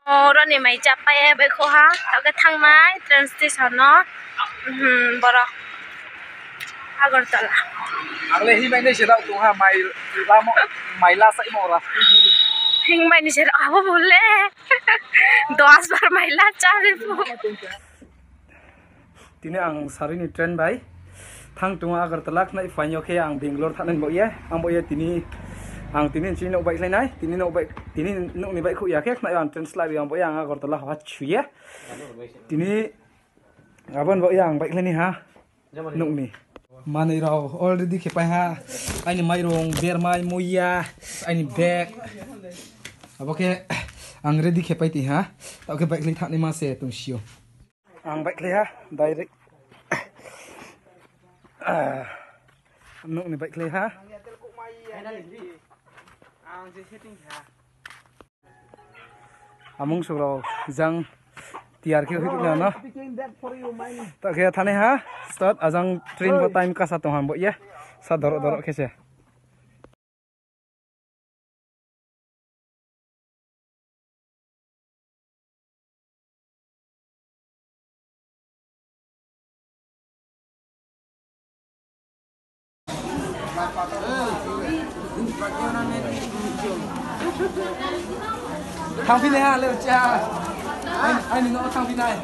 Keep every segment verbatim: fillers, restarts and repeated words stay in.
Oro ni mai chapai ye baihkhouh ha, taoh khe thanngnai train station no. Boro Agartala. Ang le hingmai nai se rao tong ha, mai lamo, mai la saimo ra. Hingmai ni se rao abo bo le. Dos bar mai la chá le bo. Tini ang sari ni train bai thanng tong ou Agartala, khnai phaing yo khe ang Bangalore thanngnai bo ye. Ang bo ye tini, ang tini chini nouh baihkhlai nai, tini nouh ni baihkhouh ya khe khnai ang train slái ri ang bo ye ang Agartala ha chu ye. Tini abo ni bo ye ang baihkhlai nai ha. Nouh ni manoi rao already khe pai ha. Aini mairung, bermai, muiya, aini bag. Abo khe ang ready khe pai tong ha. Taoh khe baihkhlai thanngnaima se tongsi ou. Ang baihkhlai ha, direct. Nouh ni baihkhlai ha. Amung suk rao jang tiyar khe hoih na no. Taoh khe thanngnai ha, start, ajang train pho time kasa tong ha bo ye. Sa doro doro khe se. Thanngphi nai ha, le cha. Aini, aini no thanngphi nai.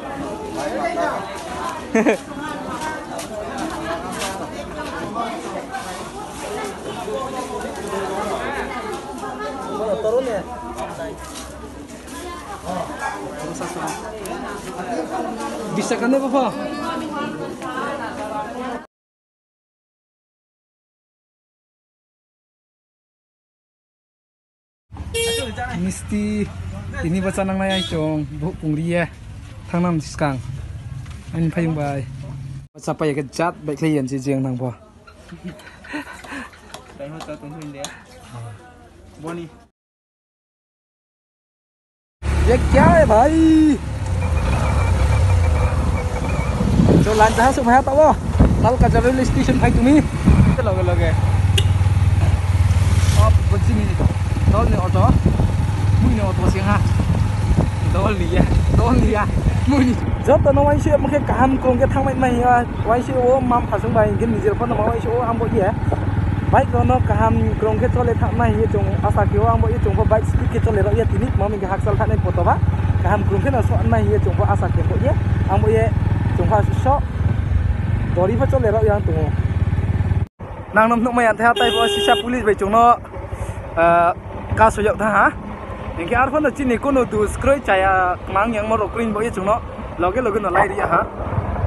Bisa kane bo pho. Misti, tini bo chánang nai ai chung, buh pungri ye. Thanngnang skang. Aini phaiyong bai. Bo chapai ya khe jat baihkhlai ya se jeng nang pho. Boni. ये क्या है भाई? जो लाइन जहां से भाया था वो, लाल का रेलवे स्टेशन भाई तुम्ही। Loge loge. Ab bocini dol ni auto. Mui ni auto sing ha. Dol ni ya. Dol ni ya. Mui ni. Joto no wainse mo khe kaham krung khe thangmai mai ya. Wainse o mam phasung bai hingkhe nijer pho no ma wainse o ang bo ye. Bike rao no kaham krung khe chole thanngmai hing ye chung asa khe o, ang bo ye chung pho bike speed khe chole rao ye tini, mami khe hakchal thanai poto ba. Kaham krung khe no so nai hing ye chung pho asa khe bo ye. Ang bo ye chung pho so dori pho chole rao ye ang tong ou. Nang no nuhmai ya thai ha, tai bo sisa police bai chung no, ah, kaso yag tha ha. Hingkhe arphuh no chini kono dus kroi chaya kmang yangmo rao kroi bo ye chung no loge loge no lai ri ya ha.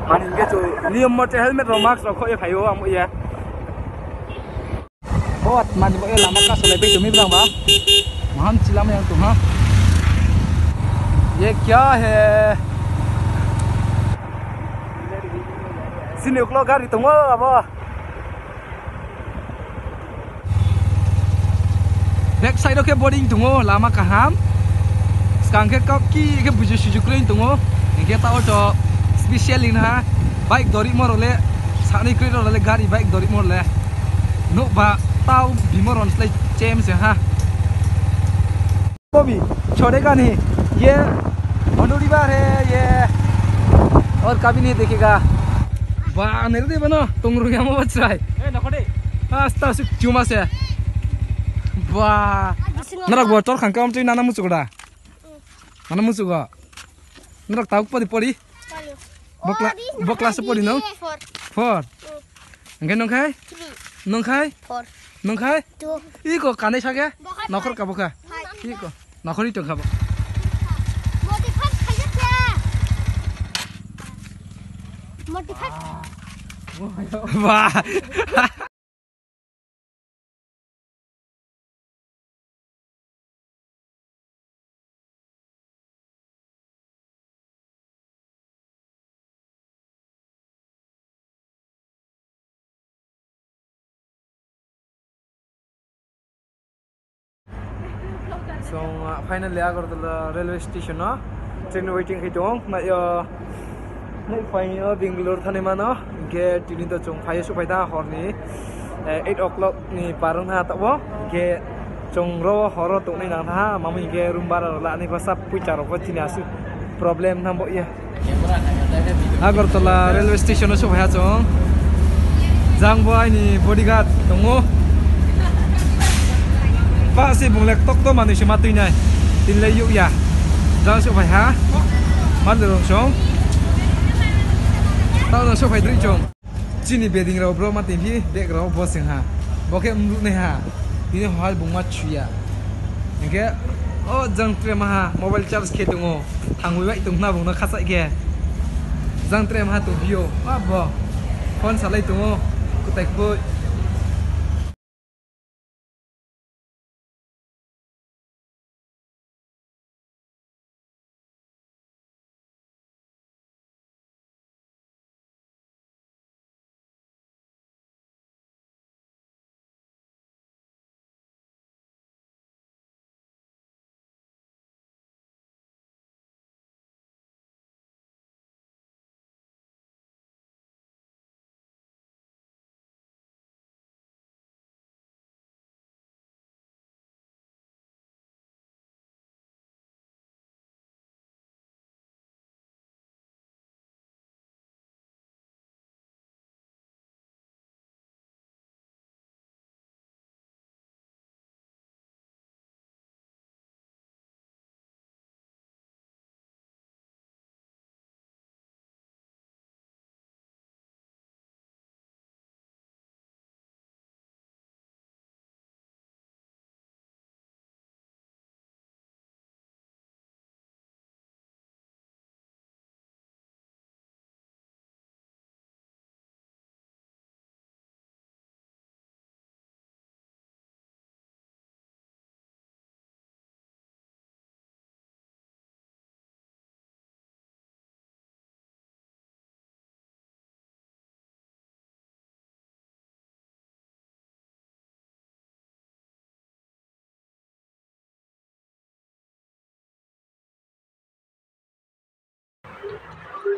Mani hingkhe chung niyom mote helmet rao mask rao khoh ye phai ou ang bo ye. Bot mani bo ye lama kaso lai bai tong mi brang ba. Maham chilama yang tong ha. ये क्या है? Chini uklo gari tong ou abo. Back side o khe boring tong ou, lama kaham. Skang khe kau ki khe buju suju kroi tong ou. Hingkhe taoh to special hing ha. Bike dorimo rao le, sanai kroi rao le, gari bike dorimo rao le. Nouh ba tau bimo rao slái chem se ha. Bobby, छोड़ेगा नहीं। ये भंडूरी बार है, ये। और कभी नहीं देखेगा। Ba, nai di bano, tong rung ya mo ba chrai. Asta su chuma se. Ba. Nrao bo tor khang kam tui nana muchuk da. Nana muchuk ga. Nrao tauk pori pori. Bokla, bokla se pori no? Four. Hingkhe nung khai? Nung khai? Nung khai? Iko kanai sa khe? Nokhor kabo kha? Iko. Nokhor ni tong kha bo. Ba. Chung, ah, finally Agartala railway station no train waiting khe tong nai yo. Nai phai yo Bangalore thanngnaima no. Hingkhe tini to chung phai ye suhphai tha hor ni, eh, eight o'clock ni par ong tha taoh wo. Hingkhe Chung ro horo tongnai nang tha ha, mamo hing khe room bara rao la nai pho sa poicha rao pho chini asuh problem nang bo ye. Agartala railway station no souhphai ha chung. Jang bo aini bodyguard tong ou. Pa se bung le ktokto manoi se ma tui nai. Tini le youh ya. Jang souhphai ha. Mande rong song. Tao no souhphai droi chung. Chini bedding rao bro ma tini phi bag rao bo sing ha. Bo khe mruh nai ha. Tini hohal bung ma chu ya. Hing khe, o jang tre ma ha mobile charge khe tong ou. Thangwi bai tong khna bung no khasaih khe. Jang tre ma ha tong phi ou. A bo. Phone salai tong ou. Kutai khui.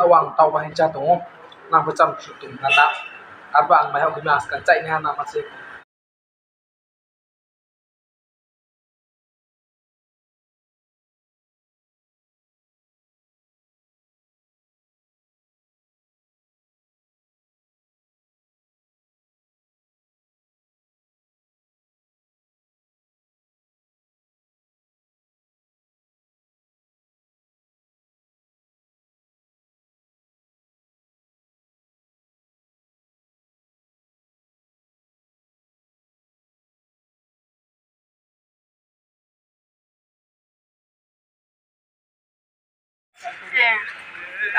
Tao ang tao bahai chá tong ou, nang pho cham chu tong na ta. Arba ang mai hao khe ma askal chai ni ha na ma se.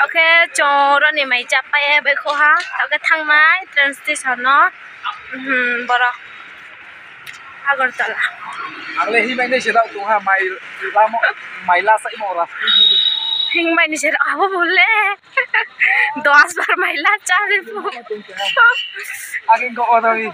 Oke, chung ro ni mai chá pai ye baihkhouh ha. Tao khe thanngnai train station no. Boro Agartala. Ang le himai nai se rao tong ha, mai la saimo ra. Himai ni se rao abo bo le. Dos bar mai la chá ri pho. Aging ko odawi.